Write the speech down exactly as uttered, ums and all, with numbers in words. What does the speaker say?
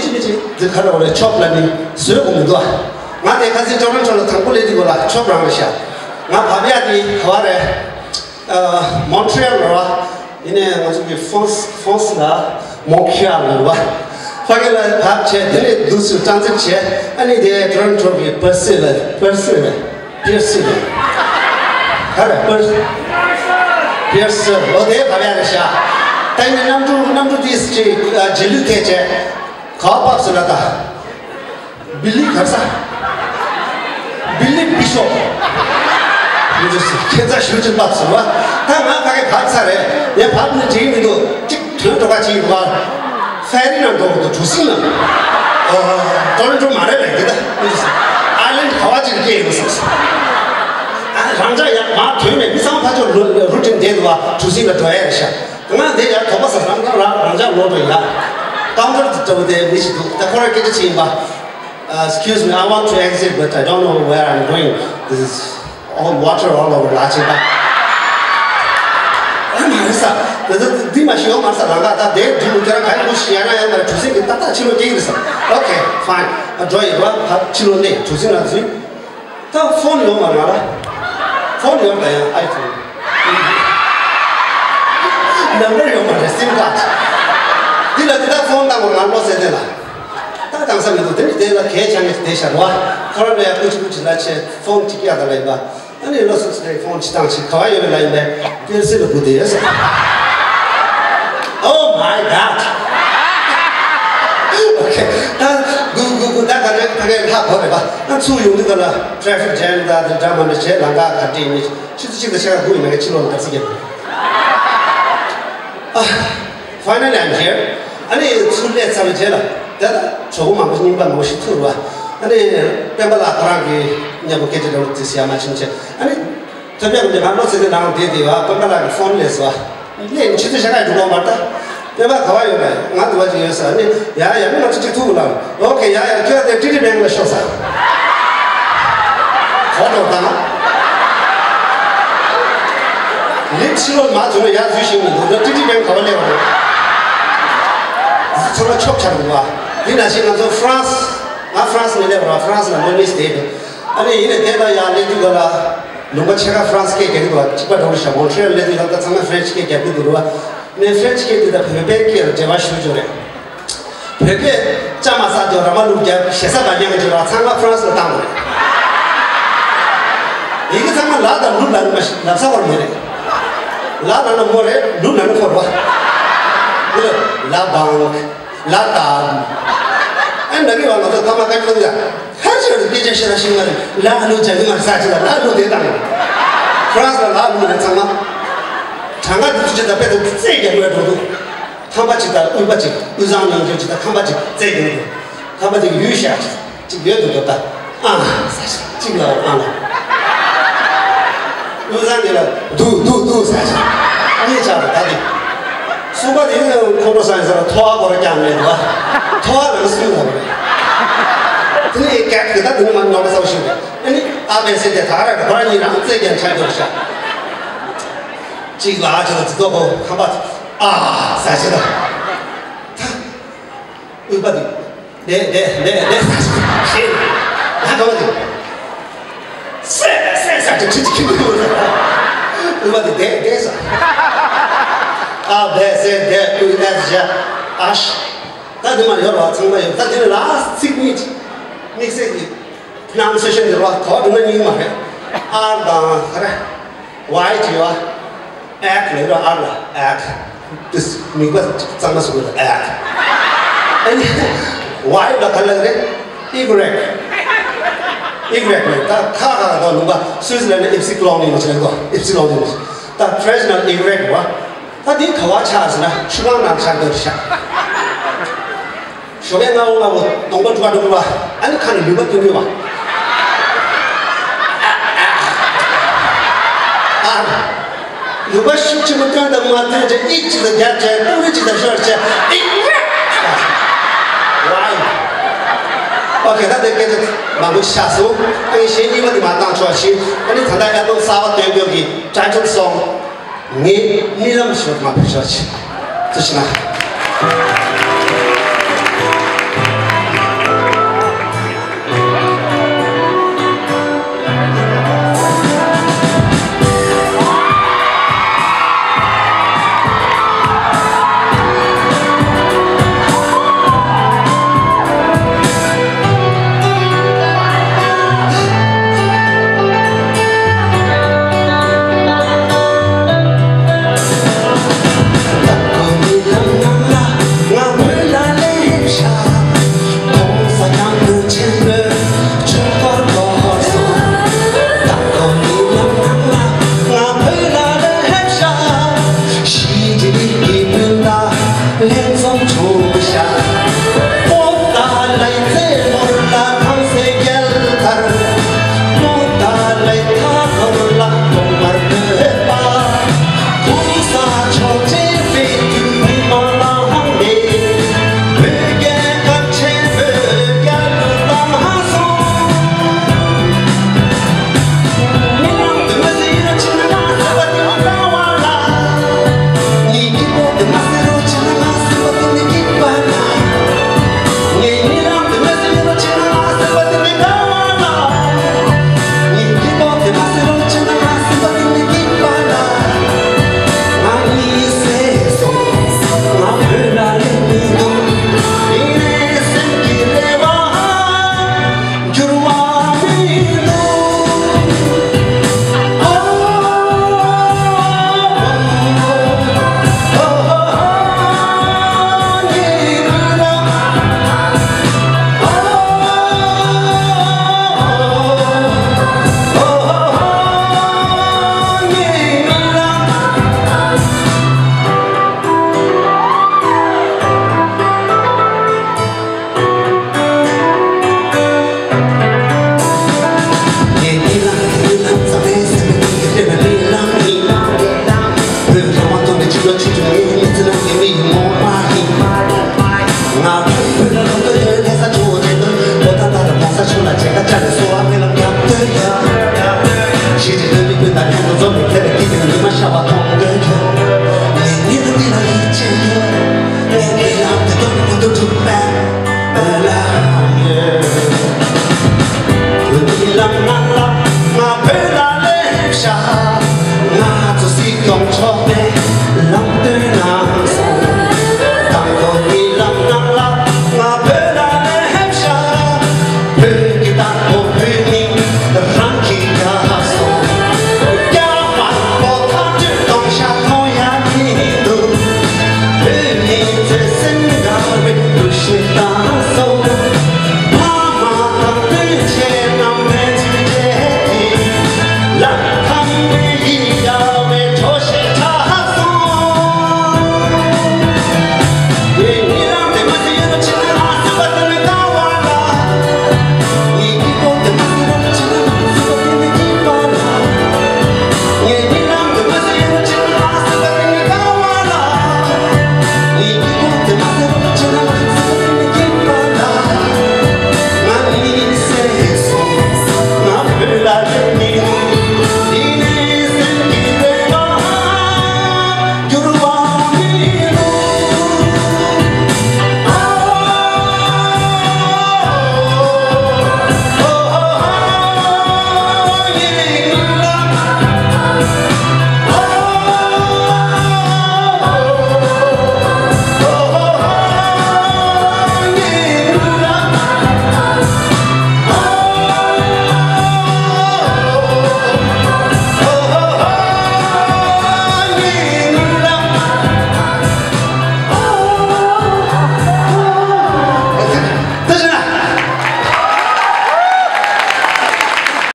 ཅི་མི་ཅི་འདི་ག་རེ་རེད། ཆོབ་ལ་ནི་བཟོས་དགོས་མི་འདུག་ཨ། ང་དེ་ཁ་སང་ཊོ་རོན་ཊོ་ལ་དང་པོ་སླེབས་དུས་སྐབས་ལ་ཆོབ་རང་རེད་ཤག་ང་བབས་ཡག་དེ་ག་བ་རེད། ཨ། མོན་ཊི་རི་ཡལ་རེད་བ། ཡིན་ནའི་ང་ཚོ་གི་ཧྥོན་སི་ཧྥོན་སི་ལ་མོན་ཊི་རི་ཡལ་རེད་བ། ཕ་གི་ལ་བབས་བྱས་དེ་ནས་འདུག་སེ་ཊ་རན་སི་ཊར་བྱས། ཨ་ནི་དེ་ཊོ་རོན་ཊོ་གི་པར་སི་ལ་པར་སི་རེད། པིར་སི་རེད། ག་རེ་པིར་སི། པིར་སི། འོ་དེ་བབས་ཡག་རེད་ཤག་ད་ཡིན་ནའི་གནམ་གྲུ་གནམ་གྲུ་དེ་ཅིག་རྗེས་ལུས་ཐེབས་བྱས་ག་བ་བབས་སོང་ན་ད། བིལ་ལི་ག་རེ་ཟ། བིལ་ལི་བི་ཤོབ། ཁྱེད་ཚ་ཞུ་ཅིག་བབས་སོང་བ། ད་ང་ཕ་གི་བབས་ཚར་རེད། ཡ་བབས་ནས་འགྲིག་མི་འདུག་ཅིག་དོན་འགྲོ་ག་ཅིག་ཡིན་པ། ཧྥེ་རི་ནང་འགྲོ་དགོས་འདུག་གྲུ་གཟིངས་ནང་། ཨོ། ཊོ་རོན་ཊོ་མ་རེད་པས་འདི་ད། ཨའི་ལན་ག་བ་ཅིག་སྐྱེས་ཡོད་སོང་། ཨ། རང་ཅག་ཡང་མར་ཐོན་ནས་མི་ཚང་ཕར་ཕྱོགས་རུ་རུ་ཊིན་བསྡད་འདུག་བ། གྲུ་གཟིངས་ལ་འགྲོ་ཡ་རེད་ཤག་ང་འདི་ཡར་དོགས་པ་ཟ་ཟ་ང་རང་རང་ཅག་ལོག་འགྲོ་ཡ། ཀའུན་ཊར་དེ་འདྲ་བོ་དེ་མི་ཞིག་འདུག་ད་ཁོ་རང་སྐད་ཆ་ཅིག་ཡིན་པ། Uh, excuse me, I want to exit, but I don't know where I'm going. This is all water all over ལབ་བྱས་པ། ཨ་མ་རེད་ས། ད་ད་འདི་མ་ཤི་ཡོང་མ་རེད་ས། ལམ་ཁ་ད་དེ་འགྲིག་མི་འདུག་ཁ་ཡོང་ཤི་ཡ་ན་ཡང་མ་རེད། གྲུ་གཟིངས་ཀྱི་ཏག་ཏག་ཕྱི་ལོགས་སྐྱེལ་གྱི་རེད་ས། Okay, fine. ཨ། འགྲོ་ཡིན་པ། ཕར་ཕྱི་ལོགས་ནས་གྲུ་གཟིངས་ལ་འཛུལ། ད་ཕོན་ཡོད་མ་རེད་ང་ལ། ཕོན་ཡོད་པ་ཡང་ཨའི་ཕོན། ནམ་བར་ཡོད་མ་རེད། སིམ་ཁཌ། འདི་ལ་འདི་ལྟར་ཕོན་བཏང་བ་ང་བློ་གསལ་བསྟན་ལ། ད་བཏང་ས་མི་འདུག་དེ་ནི་དེ་ལ་གས་ཆ་ངེས་དེ་ཤར་བ། ཁོ་རང་ལ་ཡང་ཀུ་ཅི་ཀུ་ཅི་ལ་ཆེ་ཕོན་གཅིག་ཡ་ད་ལ་ཡིན་པ། ཨ་ནི་བློ་གསལ་བསྟན་ཕོན་གཅིག་བཏང་ཞིག་ག་བ་ཡོད་པའི་ལ་ཡིན་པས་པེར་སི་ལ་སྒུག་བསྡད་ཡོད་ཟེར། Oh my God! Okay. ད་སྒུག་སྒུག་སྒུག་ད་ག་རེ་ཕ་གིར་ལྷག་གོ་རེད་པ། ཨ། ཚུར་ཡོང་དུས་ག་ལ་ཊེ་ཕིག་ཇེམ་དང་དེ་འདྲ་མ་འདྲ་བྱས། ལམ་ཁ་ག་འདྲ་ཡིན་མིན་ཆུ་ཚོད་གཅིག་དང་ཕྱེད་ཀ་སྒུག་ཡིན་ན་ངས་ཕྱི་ལོགས་ལ་འདར་སིག་བརྒྱབ། ཨ། Finally, I'm here. ཨ་ནི་ཚུར་སླེབས་ཚར་བའི་རྗེས་ལ། ད་ལྟ་གྲོགས་པོ་མང་པོ་རྙིང་པ་མང་པོ་ཞིག་ཐུག་རེད་པ། ཨ་ནི་སྤེན་པ་ལགས་ཁོ་རང་གི་མཉམ་པོ་སྐད་ཆ་འདྲ་བོ་དེ་ཟེར་ཡ་མ་བྱུང་བྱས། ཨ་ནི་ཐོན་པའི་འདི་ང་བློ་གསལ་བསྟན་ནང་བསྡད་དེ་བ། སྤེན་པ་ལགས་ཀྱི་ཕོན་སླེབས་སོང་བ། སླེབས་ནས་ཆུ་ཚོད་ཕྱེད་ཀ་འགྲོ་གི་མ་རེད་ད། སྤེན་པ་ག་བ་ཡོད་པས། ང་འདི་བ་ཅིག་ཡོད་ཟེར་ནས། ཡ་ཡ། མི་ང་ཚོ་གཅིག་ཐུག་ལ། Okay, ཡ་ཡ། ཁྱོད་དེ་ཊི་ཊི་བེང་ལ་ཤོག་ཟེར། གོ་འགྲོ་དང་། ལིབ་ཕྱི་ལོགས་མ་བྱུང་ན་ཡར་འཛུལ་ཤེས་མི་འདུག་ད་ཊི་ཊི་བེང་ག་བ་སླེབས་པ་རེད། ཚང་མ་ཆོབ་ཆགས་འདུག་བ། དེ་ནང་བཞིན་ང་ཚོ་ཧྥ་རན་སི། ང་ཧྥ་རན་སི་ནས་སླེབས་པ་རེད། ཧྥ་རན་སི་ལ་ལོ་གཉིས་བསྡད་འདུག་ཨ་ནི་ཡིན་ནའི་དེ་ལ་ཡར་སླེབས་དུས་ག་ལ་ལུང་པ་ཕྱེད་ཀ་ཧྥ་རན་སི་སྐད་རྒྱག་གི་འདུག་བ། གཅིག་པ་འགྲོ་རེད་ཤག་མོན་ཊི་རི་ཡལ་སླེབས་དུས་ལ་ད་ཚང་མ་ཧྥ་རན་སི་སྐད་རྒྱག་གི་འདུག་རེད་བ། ངས་ཧྥ་རན་སི་སྐད་དེ་དང་བོད་པའི་སྐད་ལ་འབྲེལ་བ་ཞུ་རྒྱུ་རེད། བོད་པས་ཅ་མ་ཟ་རྒྱུ། ར་མ་བླུགས་རྒྱུ། ཞེ་ས་མ་ཉན་རྒྱུ་ར་ཚང་མ་ཧྥ་རན་སི་ལ་བཏང་དགོས་རེད། ཡི་གེ་ཚང་མ་ལ་དང་ལུ་ལ་ནི་མ་ཤི་ལབ་ས་བར་མེད་རེད། ལ་ལ་ན་མོ་རེད། ལུ་ལ་ནི་ཁོ་རེད་བ། འདི་ལ་ལ་བང་། ལ་དང་། ཨ་ནི་ན་གི་བ་ང་ཚོ་ཐ་མ་ཀ་ཅི་ལ་ཡ། ཧ་ཅང་གི་སྐད་ཆ་བཤད་ན་ཤེས་ང་རེད། ལ་ལུ་ཅ་གི་མ་ས་ཅི་ལ་ལ་ལུ་དེ་དང་། ཧྥ་རན་སི་ལ་ལ་ལུ་རེད་ཚང་མ། གྲངས་ཀ་འདི་ཚོ་ཅི་ད་དཔེ་དང་རྩེད་རྒྱག་དགོས་འགྲོ་འདུག་ཁམས་པ་ཅིག་དང་དབུས་པ་ཅིག་དབུས་གཙང་ཉམས་འགྱུར་ཅིག་དང་ཁམས་པ་ཅིག་རྩེད་རྒྱག་འདུག་ཁམས་པ་ཅིག་ཡུལ་ཤག་ཅིག་ཅིག་ཡོད་འདུག་ད་ལྟ། ཨང་ས་ཅིག་ལ་ཨང་ལ། དབུས་གཙང་འདི་ལ་འདུག་འདུག་འདུག་ས་ཅིག་གཉིས་ཆགས་ད་ད་འདི། གསུམ་པ་དེ་ཁོང་ཁྲོ་ས་ཡིན་ས་ལ་ཐོ་བ་སྐོར་ར་རྐྱང་མེད་འདུག་ཐོ་བ་ལ་སུན་ལ་བ་རེད། དེ་ནས་ཀེག་དེ་ད་དེ་ནས་མ་ཉོག་ས་བ་ཞིག་རེད། ཨ་ནི་ཨ་བེ་སེ་དེ་ད་ར་ག་བ་གཉིས་རང་རྩེད་རྒྱག་ཆགས་འགྱུར་ཤག་གཅིག་ལ་ཨ་ཅེ་ལ་ཙི་ཏོ་ཁོ་ཁམས་པ་ཨ་ས་ཅེ་ད། ད་དབུས་པ་དེ་ལེ་ལེ་ལེ་ལེ་ས་ཅེ་ད་ཤེས་ན་ག་བ་དེ་སེ་སེ་ས་ཅེ་ཁྲི་ཅི་ཁྱི་མི་ཡོད་ས། དབུས་པ་དེ་ལེ་ལེ་ས། ཨ་བེ་སེ་ལེ་དབུས་ཨེ་ཤ་ཨ་ཤ། ད་དེ་མ་ཡོད་ར་ཚང་མ་ཡོད། ད་དེ་ནས་ལ་ཚིག་གཉིས་དམིགས་བསལ་གྱི་pronunciation་དེ་ར་ག་བ་འགྲོ་ན་གཉིས་མ་རེད། ཨར་དང་ཧ་ར་ཝའི་ཅི་ཡོད་ཨ། ཨེག་ལས་ར་ཨར་ལ་ཨེག་དེ་མིག་པ་གཙང་མ་སུ་གོ་ད་ཨེག་ཨ་ནི་ཝའི་ལ་ག་ལ་རེད། ཨི་གྷི་རེག་ཨི་གྷི་རེག་ལ་ད་ཁ་ཁ་ཁ་ལུང་པ་སུད་སི་ལན་ཨིབ་སི་ཀློང་ནི་མ་ཆེན་གོ་ཨིབ་སི་ཀློང་ནི་མ་ཆེན་ད་ཕྲེ་ཤི་ནལ་ཨི་གྷི་རེག་བ། ད་འདི་ག་བ་ཆགས་ཟེར་ན་ཆུ་ཁང་ནང་ཆགས་འདོད་ཤག་ཞོགས་པའི་སྔ་པོ་སྔ་པོ་གདོང་པ་དཀྲུག་པ་དཀྲུག་པ། ཨ་ནི་ཁ་ནས་ལུད་པ་བཏོན་དགོས་པ། ཨ། ལུད་པ་ཤུགས་ཆེན་པོ་བཏོན་དང་མ་བཏོན་བྱས་ཨིག་ཅིག་ལ་རྒྱབ་བྱས་ཏུང་རི་ཅིག་ལ་ཤོར་བྱས་ཨིག་རེད། ཝའི། ཨོ་ཁེ། ད་དེ་སྐད་ཆ་མང་པོ་ཆགས་སོང་། ཨ་ནི་གཞན་གཉིས་པ་དེ་མ་བཏང་ཆོག་ཤིང་། ཨ་ནི་ད་ལྟ་ཨལ་བམ་གསར་པ་སྟོན་དགོས་ཀྱི་ཊའི་ཊལ་སོང་། ངའི་རྨི་ལམ་ཤོད་མ་ཕེབས་ཤོག་ཅིག་ཐུགས་རྗེ་གནང་།